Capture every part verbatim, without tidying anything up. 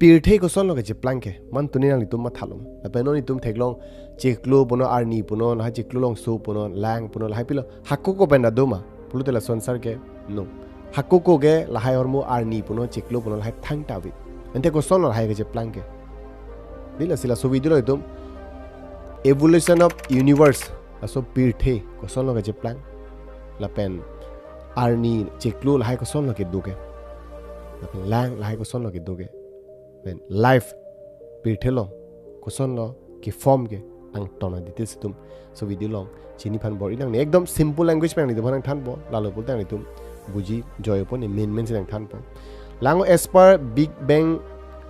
Pirthe kosonlo kecheplang ke, man tuni nanglitum mathalom. Lapen non itum theklong chiklo punon, arni punon, lahai chiklo longso punon, lang punon, lahai pilo. Hako ko pen do ma, pulote la sansar ke, no. Hako ko ke lahai ahormu arni punon, chiklo punon, lahai thangta ave. Ante kosonlo lahai kecheplang ke. Dei lasi laso video along itum evolution of universe, laso pirthe kosonlo kecheplang. Lapen arni chiklo lahai kosonlo kedo ke. Lapen lang lahai kosonlo kedo ke. Lapen life pirthe along kosonlo keform ke angton a-details itum laso video along chini aphan bor-i nangne. Ekdom simple language pen itum aphan nangthanpo, lalo pulote nanglitum buji joipo ne, main main si nangthanpo. Lang as per Big Bang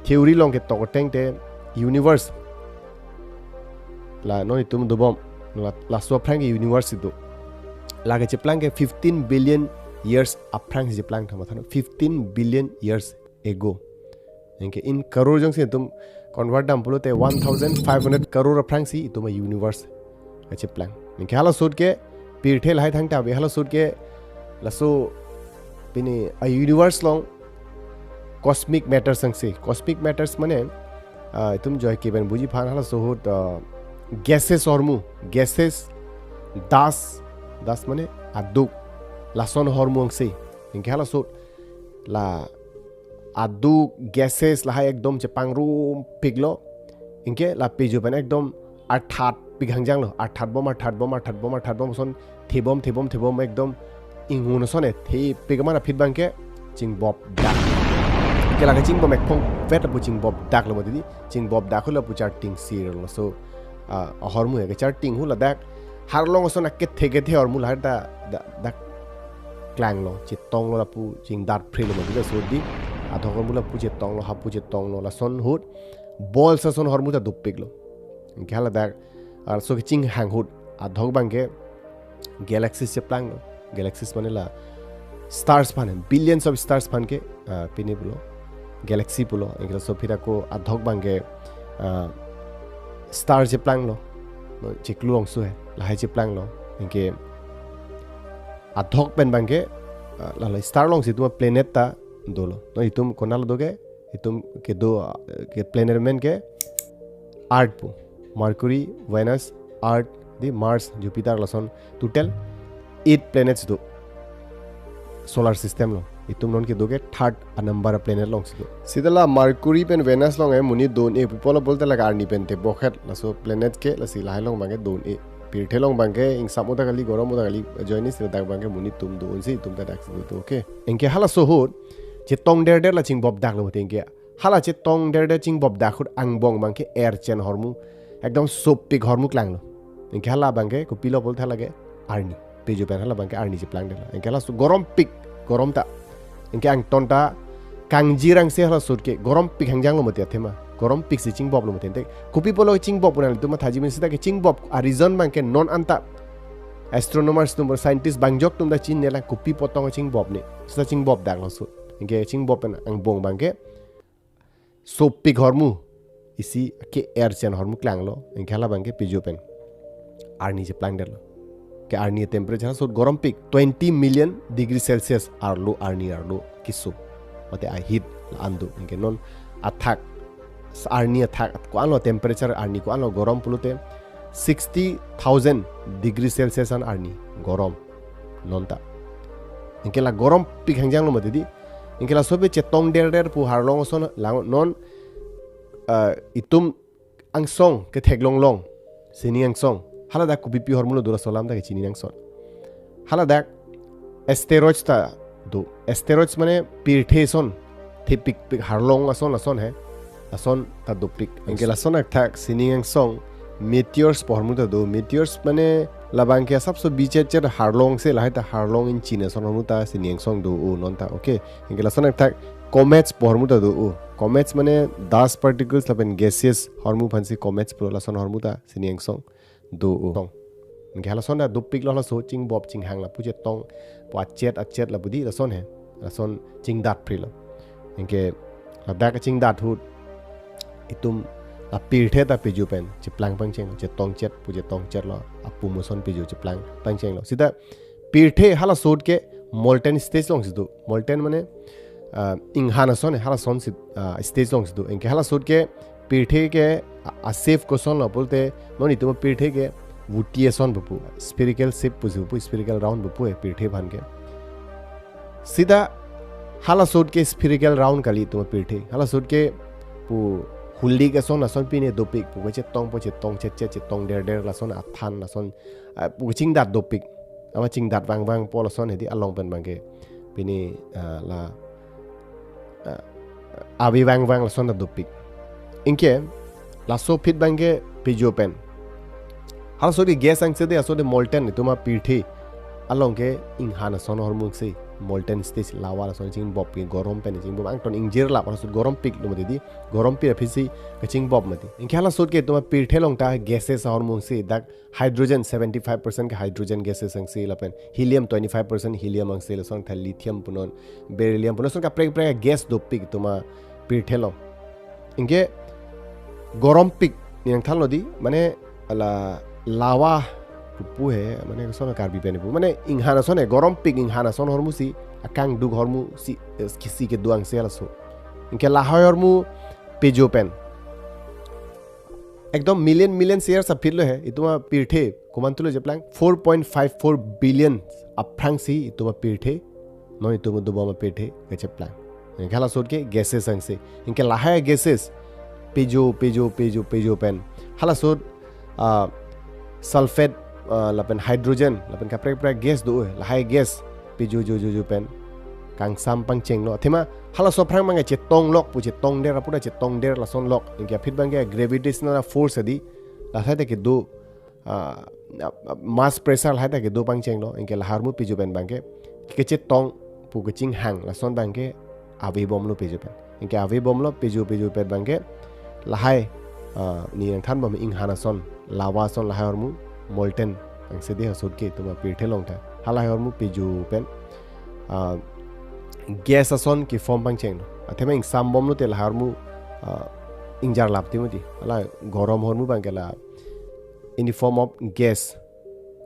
theory along ketok ateng te universe, la non itum dobom, la, laso aphrang ke universe itum. La kecheplang ke fifteen billion years aphrang si cheplang tha, matha non, fifteen billion years ago. Anke in crore jongsi itum convert dam pulote one thousand five hundred crore aphrang si itum a-universe kecheplang. Anke hala ahut ke pirthe lahai thangta ave, hala ahut ke laso pini a-universe along cosmic matters angse. Cosmic matters mane, ah, itum joike pen buji aphan halaso ahut, ah, gases ahormu, gases, dust, dust mane aduk, lason ahormu angse. Anke halaso ahut la aduk, gases lahai ekdom chepangrumpiklo. Anke la pejo pen ekdom arthatpik hangjanglo. Arthatbom, arthatbom, arthatbom, arthatbom ason thebom, thebom, thebom ekdom ingun ason e thepik aman aphi abang ke chingbop dak. Anke la kechingbom ekphong vet lapu chingbop daklo mati dei. Chingbop dak ahut lapu charting sirlo. So, ah, ahormu ke charting ahut ladak harlong ason akethe kethe ahormu lahai ta dak, dak klanglo, chetonglo lapu chingdat phrelo mati laso dei. Adhok ahormu lapu chetonglo, hapu chetonglo, lason ahut balls ason ahormu ta dopiklo. Anke haladak, ah, laso kechinghang ahut adhok abang ke galaxies cheplanglo. Galaxies mane la stars aphan, billions of stars aphan ke, ah, pini pulo, galaxy pulo. Anke laso aphi ako adhok abang ke, ah, star cheplanglo. No, chiklo longso he, lahai cheplanglo. Anke adhok pen abang ke, ah, lalo star alongsi itum a-planet ta dolo. No, itum konatlo do ke, itum kedo, ah, ke planet amen ke Earth pu. Mercury, Venus, Earth, dei Mars, Jupiter, lason total eight planets do solar system along. Itum non kedo ke third a-number a-planet alongsi do. Seta la Mercury pen Venus along e monit do-un-e, pi apotlo pulote la arni pen tebokhet, laso planet ke, lasi lahai along abang ke do-un-e. Pirthe along abang ke ingsam o ta kali, gorom o ta kali, ajoine seta dak abang ke monit atum do-un si, itum ta daksi do, okay. Anke halaso ahut chetongderder la chingbop daklo mati, anke hala chetongderder chingbop dak ahut angbong abang ke erchen ahormu, ekdom sopik ahormu klanglo. Anke hala abang ke kopilo pulote hala ke arni. Pejo pen hala abang ke arni cheplangdetlo. Anke hala ahut gorompik, gorom ta. Anke angton ta kangjir angse hala ahut ke gorompik hangjanglo mati athema. Gorompik si chingboplo mati ante. Kopi apotlo chingbop pu nanglitum mathaji mesi ta, kechingbop a-reason abang ke non anta astronomers atum, scientist bangjok atum ta chinine lang kopi apot tong chingbopne. Seta chingbop daklo ahut. Anke chingbop pen angbong abang ke sopik ahormu isi ke erchen ahormu klanglo. Anke hala abang ke pejo pen arni cheplangdetlo. Ke arni temperature ahut gorompik, twenty million degree Celsius arlo, arni arlo keso. Mate a-heat la-an do. Anke non athak, arni athak ko-anlo temperature, arni ko-anlo gorom pulote sixty thousand degree Celsius an arni gorom non ta. Anke la gorompik hangjanglo mati dei. Anke laso pen chetongderder pu harlong ason lang non, ah, itum angsong ketheklong along, sining angsong, haladak kopipi ahormulo do laso alam ta kechini nangson. Haladak asteroids ta do. Asteroids mane pirthe ason, thepikpik harlong ason, lason he, lason ta dopik. Anke lason athak sining angsong meteors pu ahormu ta do. Meteors mane labang ke asapso bichetchet harlong se, lahai ta harlong ingchin ason ahormu ta sining angsong do-o non ta, okay. Anke lason athak comets pu ahormu ta do-o. Comets mane dust particles lapen gases ahormu aphansi comets pulo, lason ahormu ta sining angsong do-o. Anke halason ta dopiklo, halaso chingbop chinghang lapu chetong, pu achet achet lapu dei lason he, lason chingdat phrelo. Anke ladak chingdat ahut itum la pirthe ta pejo pen cheplang pangcheng, chetongchet pu chetongchetlo, apum ason pejo cheplang pangchenglo. Seta pirthe halaso ahut ke molten stage alongsi do. Molten mane, ah, inghan ason, halasonsi, ah, stage alongsi do. Anke halaso ahut ke pirthe ke a, a shape kosonlo pulote, non itum apirthe ke vuti ason pupu, spherical shape pusi pupu, spherical round pupu e pirthe aphan ke. Seta halaso ahut ke spherical round kali itum apirthe. Halaso ahut ke pu hulik ason lason pine dopik, pu kachetongpo, chetong chetchet, chetongderder lason athan lason, ah, pu kachingdat dopik. Ama chingdat vangvangpo lason hedi along pen abangke pine, ah, la, ah, ave vangvang lason ta dopik. Anke laso aphi abangke pejo pen. Halaso ahut ke gas angse de, aso de molten itum apirthe along ke inghan ason ahormu si molten stage, lava lason chingbop ke, gorom pen chingbop, angton ingjirlap, halaso ahut gorompiklo mati di, gorompik aphisi kachingbop mati. Anke halaso ahut ke itum apirthe along ta gases ahormu si, dak hydrogen seventy-five percent ke hydrogen gases angse lapen helium twenty-five percent helium angse, lason ta lithium punon, beryllium punon, lason kaprek kaprek gas dopik itum apirthe along. Anke gorompik nangthanlo di, mane la lava pupu he, mane koson Karbi pen pu, mane inghan ason he, gorompik inghan ason ahormu si, akangduk ahormu si, eh, kisi kedo angse laso. Anke lahai ahormu pejo pen. Ekdom million, million years aphitlo he, itum apirthe, komantulo cheplang, four point five four billion aphrangsi itum apirthe, non itum dobom apirthe kacheplang. Anke halaso ahut ke gases angse. Anke lahai gases pejo, pejo, pejo, pejo pen. Halaso ahut, ah, sulfate, ah, lapen hydrogen, lapen kaprek kaprek gas do, lahai gas pejo, jo, jo, jo pen kangsam pangchenglo. Athema halaso aphrang abangke chetonglok pu, chetongder, apura chetongder lasonlok. Anke aphi abangke gravitational force adi, lahai ta kedo, ah, ah, ah, mass pressure lahai ta kedo pangchenglo. Anke lahai ahormu pejo pen abangke kachetong pu kachinghang lason abangke avebomlo pejo pen. Anke avebomlo pejo, pejo pen abangke lahai, ah, ne nangthanbom inghan ason, lava ason lahai ahormu molten angse de, halaso ahut ke itum apirthe along ta. Halahai ahormu pejo pen, ah, gas ason keform pangchenglo. Athema ingsambomlo te lahai ahormu, ah, ingjarlap ti mati. Hala gorom ahormu abangke la in the form of gas,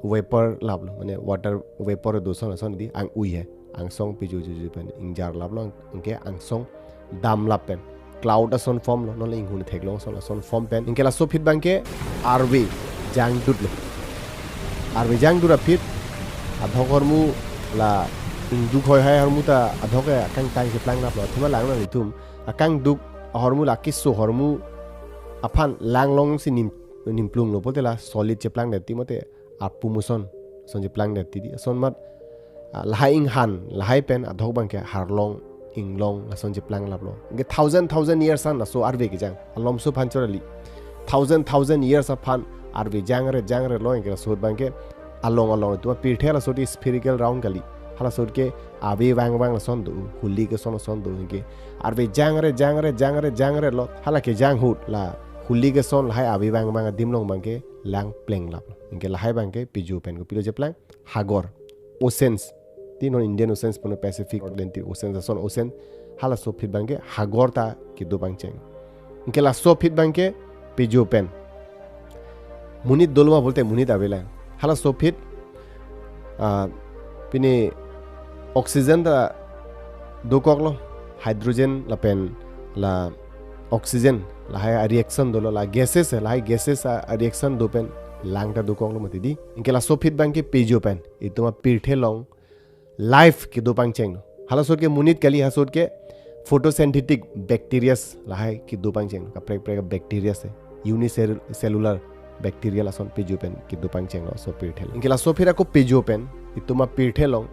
vapor laplo, mane water vapor do ason, ason di ang-ui he. Angsong pejo, jo, jo pen ingjarlaplo, anke angsong damlap pen cloud ason formlo, non le inghun theklong ason, ason form pen. Anke laso aphi abangke arve jangdutlo. Arve jangdut aphi adhok ahormu la ingduk hoihai ahormu ta adhok ke akangtang keplanglaplo. Athema lang nang itum, akangduk ahormu la keso ahormu aphan langlongsi nim, nimplunglo pulote la solid cheplangdet ti mate apum ason, ason cheplangdet ti di. Ason amat, ah, lahai inghan, lahai pen adhok abangke harlong, inglong, lason cheplanglaplo. Anke thousand, thousand years an laso arve kejang. Alomso aphan chorali. Thousand, thousand years aphan arve jangre, jangre lo, anke laso ahut abangke along, along itum apirthe halaso ahut spherical round kali. Halaso ahut ke ave vangvang lason do, hulik ason, ason do, anke arve jangre, jangre, jangre, jangre lo. Hala kejang ahut la hulik ason lahai ave vangvang adim along abangke lang plenglaplo. Anke lahai abangke pejo pen kopilo cheplang? Hagor. Oceans. Ti non Indian Oceans punon, Pacific, Atlantic Oceans, ason ocean. Halaso aphi abangke hagor ta kedo pangcheng. Anke laso aphi abangke pejo pen. Monit dolo ma pulote monit avelang. Halaso aphi, ah, pine oxygen ta dokoklo, hydrogen lapen la oxygen, lahai a-reaction dolo, la gases, lahai gases a, a-reaction do pen lang ta dokoklo mati di. Anke laso aphi abangke pejo pen itum apirthe along life kedo pangchenglo. Halaso ahut ke monit kali, halaso ahut ke photosynthetic bacteria lahai kedo pangchenglo. Kaprek kaprek bacteria se, unicellular bacteria lason pejo pen kedo pangchenglo laso apirthe along. Anke laso aphi ako pejo pen itum apirthe along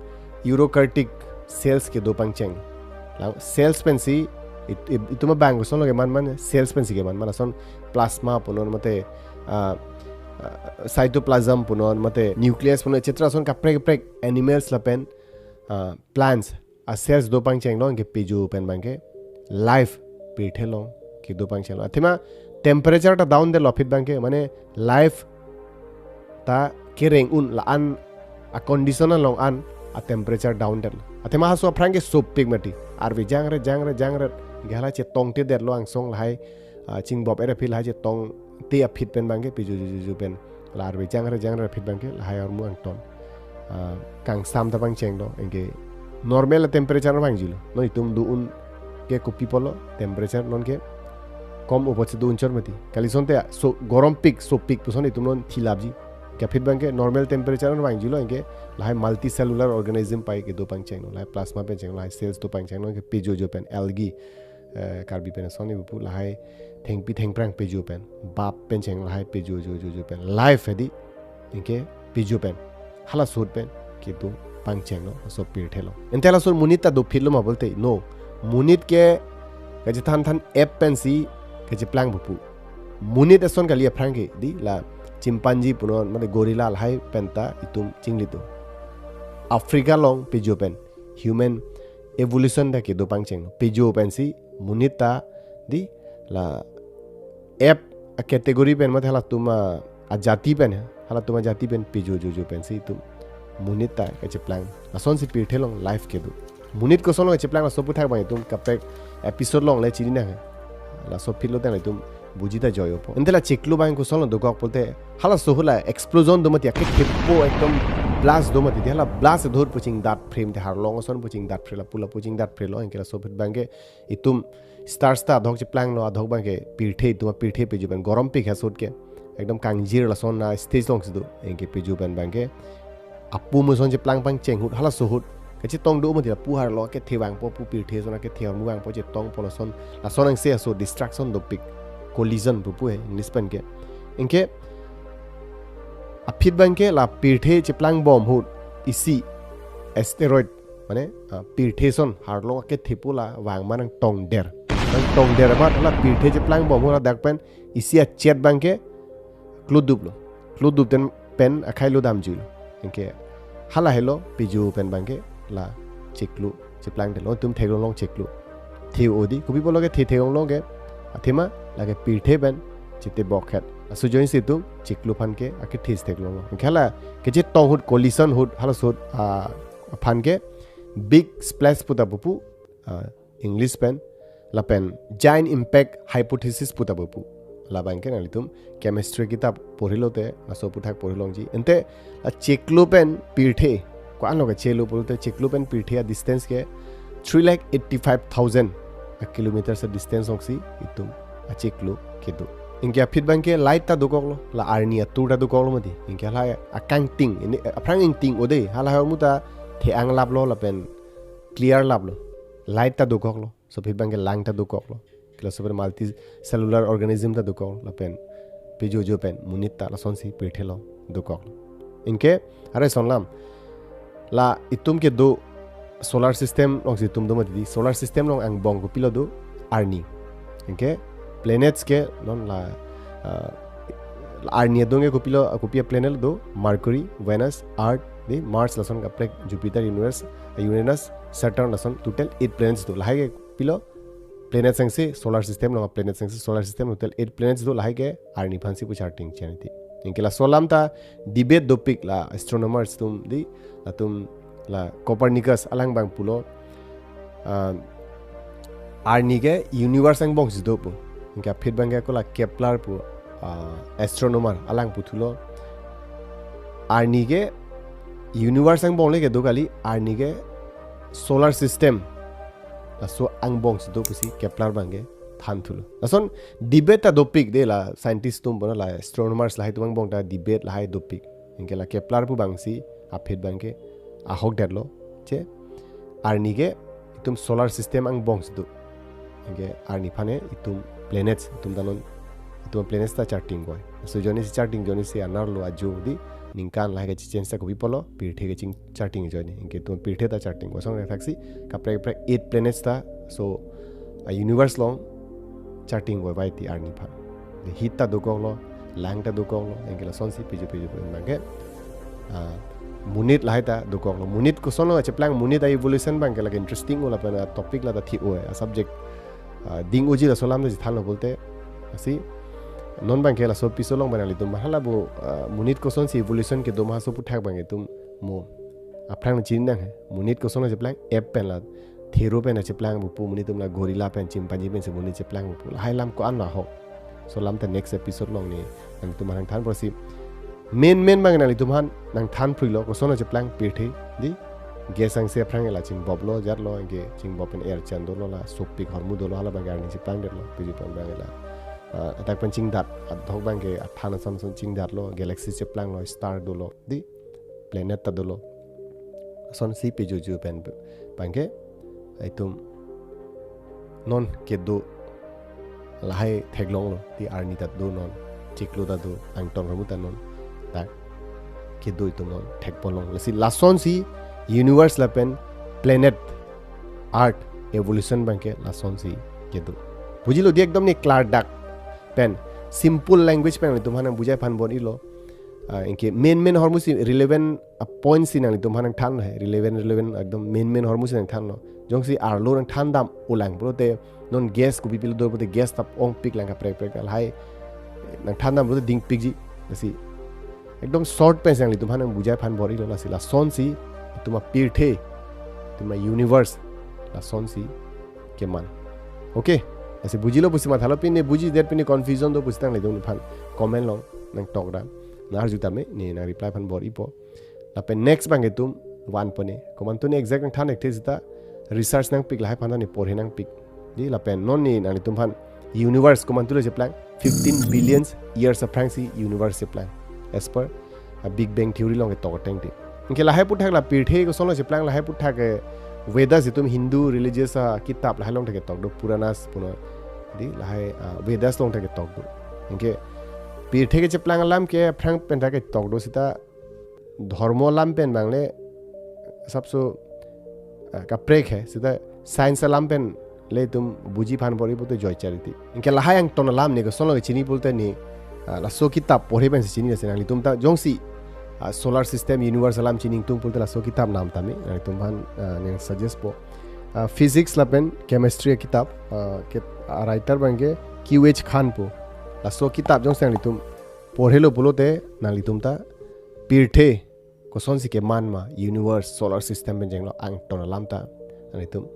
eukaryotic cells kedo pangcheng. La cells pensi it-, it-, itum abang kosonlo keman, mane cells pensi keman, mane lason plasma punon mate, ah, ah, cytoplasm punon mate nucleus punon, et cetera. Lason kaprek kaprek animals lapen, ah, plants a-cells do pangchenglo, anke pejo pen abangke life pirthe along kedo pangchenglo. Athema temperature ta down detlo aphi abangke, mane life ta kereng un, la-an a-condition along an a-temperature down detlo. Athema halaso aphrang ke sopik mati. Arve jangre, jangre, jangre. Anke hala chetongte detlo angsong lahai, ah, chingbop-et aphi lahai chetongte aphi pen abangke pejo, jo, jo, jo pen. La arve jangre, jangre aphi abangke lahai ahormu angton, ah, kangsam ta pangchenglo, anke Normal temperature vangjilo. Non itum do-un ke kopi apotlo temperature non ke kom apotsi do-un chot mati. Kali asonte so gorom pik, sopik puson itum non thilapji. Ke aphi abangke normal temperature vangjilo anke lahai multicellular organism pai kedo pangchenglo, lahai plasma pen chenglo, lahai cells do pangchenglo, ke pejojo pen algae, eh, Karbi pen ason ipupu lahai thengpi thengphrang pejo pen, bap pen cheng lahai pejojo jojo pen, life hedi, anke pejo pen, hala ahut pen kedo pangchenglo, laso pirthe along. Ante laso monit ta dopiklo ma pulote, no. Monit ke kachethan than ape pensi kacheplang pupu. Monit ason kali aphrang ke, di la chimpanzee punon, mane gorilla lahai pen ta itum chinglit do. Africa along pejo pen, human evolution ta kedo pangchenglo. Pejo pensi monit ta di la ape a-category pen mate halatum a-, ajati pen, halatum ajati pen pejojojo pensi itum monit ta kacheplang. Lasonsi pirthe along life kedo. Monit kosonlo kacheplang laso aphuthak abang itum kaprek episode along le chini nang. Laso aphi lo tang itum buji ta joipo. Ante la chiklo abang kosonlo dokok pulote, halaso ahut la explosion do mati, akethepo ekdom blast do mati, di hala blast do ahut pu chingdat phrem te, harlong ason pu chingdat phrelo, lapu lapu chingdat phrelo, anke laso aphi abangke itum stars ta adhok cheplanglo, adhok abangke pirthe, itum apirthe pejo pen gorom pik ahut ke ekdom kangjir lason a-stage alongsi do, anke pejo pen abangke apum ason cheplang pangcheng ahut, halaso ahut kachetong do mati, lapu harlo akethe vangpo, pu pirthe ason akethe ahormu vangpo, chetongpo lason, lason angse aso destruction dopik, collision pupu he English pen ke. Anke aphi abangke la pirthe cheplang bom ahut isi asteroid, mane, ah, pirthe ason harlo akethepo la vang ma nangtongder. Nangtongder amat la pirthe cheplang bom ahut ladak pen isi achet abangke kloduplo. Klodupten pen akhai lo damjuilo. Anke hala helo pejo pen abangke la chiklo cheplangdetlo, itum theklong long chiklo. The-o di, kopi apotlo ke the theklong long ke, athema lake pirthe pen chitebok het. Laso ajoinesi itum chiklo aphan ke akethe theklong long. Anke hala kachetong ahut, collision ahut, halaso ahut, ah, aphan ke big splash pu ta pupu, ah, English pen, lapen giant impact hypothesis pu ta pupu. Labangke nanglitum chemistry kitab porhilote, laso aphuthak porhilongji. Ante la chiklo pen pirthe, ko-anlo kachelo pulote, chiklo pen pirthe a-distance ke three lakh eighty-five thousand a-kilometers a-distance alongsi itum achiklo kedo. Anke aphi abangke light ta dokoklo, la arni atur ta dokoklo mati. Anke hala akangting, ini aphrang ingting-o de, hala ahormu ta the-anglaplo lapen clear laplo. Light ta dokoklo, laso aphi abangke lang ta dokoklo. Ke laso pen multicellular organism ta dokok, lapen pejojo pen monit ta lasonsi pirthe along dokok. Anke, are ason alam. La itum kedo solar system alongsi itum do mati, di solar system along angbong kopilo do, arni. Anke planets ke non la, ah, arni adung ke kopilo, kopi a-planet do, Mercury, Venus, Earth, di Mars, lason kaprek Jupiter, Uranus, Uranus, Saturn, lason total eight planets do. Lahai ke pilo planets angse, solar system along planets angse, solar system total eight planets do, lahai ke arni aphansi pu charting cheniti. Anke laso alam ta debate dopik, la astronomers atum, di latum, la Copernicus alang abang pulo, ah, arni ke universe angbongsi do pu. Anke aphi abangke ako la Kepler pu, ah, astronomer alang puthulo, arni ke universe angbong le kedo kali, arni ke solar system laso angbongsi do pusi Kepler abangke thanthulo. Lason debate ta dopik de, la scientist atum bona, la astronomers lahai atum angbong ta debate lahai dopik. Anke la Kepler pu abangsi aphi abangke ahokdetlo, che arni ke itum solar system angbongsi do. Anke arni aphan ke itum planets, itum ta non, itum planets ta charting koi. Laso ajoinesi charting ajoinesi anerlo ajo, di ningkan lahai kachechange ta kopi apotlo, pirthe kaching charting ajoine. Anke itum pirthe ta charting koi. Lason thaksi kaprek kaprek eight planets ta, so a-universe along charting koi vai ti arni aphan. Di heat ta dokoklo, lang ta dokoklo, anke lasonsi pejo pejo pen abangke, ah, monit lahai ta dokoklo. Monit kosonlo cheplang, monit a-evolution abangke lake interesting-o, lapen a-topic la ta thi-o, a-subject, ah, ding-oji, laso alam ta chethanlo pulote. Lasi non abangke laso episode along abang nanglitum hala bo, ah, monit kosonsi evolution kedo ma, laso aphuthak abang itum mo aphrang chini nang he. Monit kosonlo cheplang, ape pen la, thero pen cheplang pupu, monit atum la gorilla pen, chimpanzee pensi monit cheplang pupu, lahai alam ko-anlo ahok. Laso alam ta next episode along ne nangtum aphan nangthan porsi. Main main abang nanglitum aphan nangthan phruilo, kosonlo cheplang pirthe, di Gas angse aphrang la chingboplo, jarlo, anke chingbop pen erchan dolo, la sopik hormu dolo, hala abangke arni cheplangdetlo, piji pen abang la. Ah, adak pen chingdat, adhok abangke athan ason ason chingdatlo, galaxy cheplanglo, star dolo, di planet ta dolo. Asonsi pejojo pen abangke, itum non kedo lahai theklonglo, di arni ta do non, chiklo ta do, angton hormu ta non, ta kedo itum non thekponlong. Lasi lasonsi universe lapen planet, earth, evolution abangke lasonsi kedo. Bujilo di ekdom ne klardak pen, simple language pen itum aphan bujai aphan bor-ilo. Ah, anke main main hormu si relevant a point si nanglitum aphan nangthan hai, relevant, relevant ekdom main main hormu si nangthanlo. Jongsi arlo nangthan dam ulang pulote non gas kopi pilo do pulote gas ta ongpik lang kaprek prek lahai nangthan dam pulote dingpikji. Lasi ekdom short pen si nanglitum aphan nangbujai aphan bor-ilo, lasi lasonsi itum apirthe, itum a-universe lasonsi keman. Okay, lasi bujilo pusi mathalo, pine bujidet pine confusion do pusitang nanglitum aphan comment along nangtokra, nang-arju tame, ne nangreply aphan bor-ipo. Lapen next abangke itum vanpo ne. Komantu ne exact nangthan thekthe seta research nangpik, lahai aphan ta ne porhe nangpik. Di lapen non ne nanglitum aphan universe komantulo cheplang, fifteen billion years aphrangsi universe cheplang, as per a Big Bang theory along ketok ateng te. Anke lahai aphuthak la pirthe kosonlo cheplang, lahai aphuthak ke Vedas, itum Hindu religious akitap lahai along ta ketok do, Puranas punon. Di lahai, ah, Vedas along ta ketok do. Anke pirthe kecheplang alam ke aphrang pen ta ketok do seta, dhormo alam pen abang le sabse, ah, kaprek hai, seta science alam pen le itum buji aphan bor-ipo te joy charity. Anke lahai angton alam ne kosonlo kechini pulote ne, ah, laso kitap porhe pensi chini, lasi nanglitum ta jongsi, ah, solar system, universe alam chini ingtung pulote laso kitap nam tame, nanglitum aphan, ah, ne suggest po. Ah, physics lapen chemistry akitap, ah, ke, ah, writer abangke Q H Khan po. Laso kitap jongsi nanglitum porhelo pulote nanglitum ta pirthe kosonsi keman ma, universe, solar system pen jenglo angton alam ta nanglitum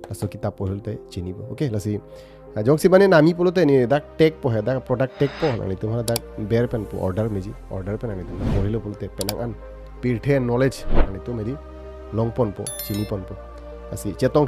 laso kitap porhelo te chinipo. Okay, lasi, ah, jongsi mane nami pulote ne dak tech po hai, dak product tech po, nanglitum hala dak ber pen po order meji, order pen nanglitum porhelo pulote penang an pirthe knowledge nanglitum edi longponpo, chiniponpo. Lasi chetongthu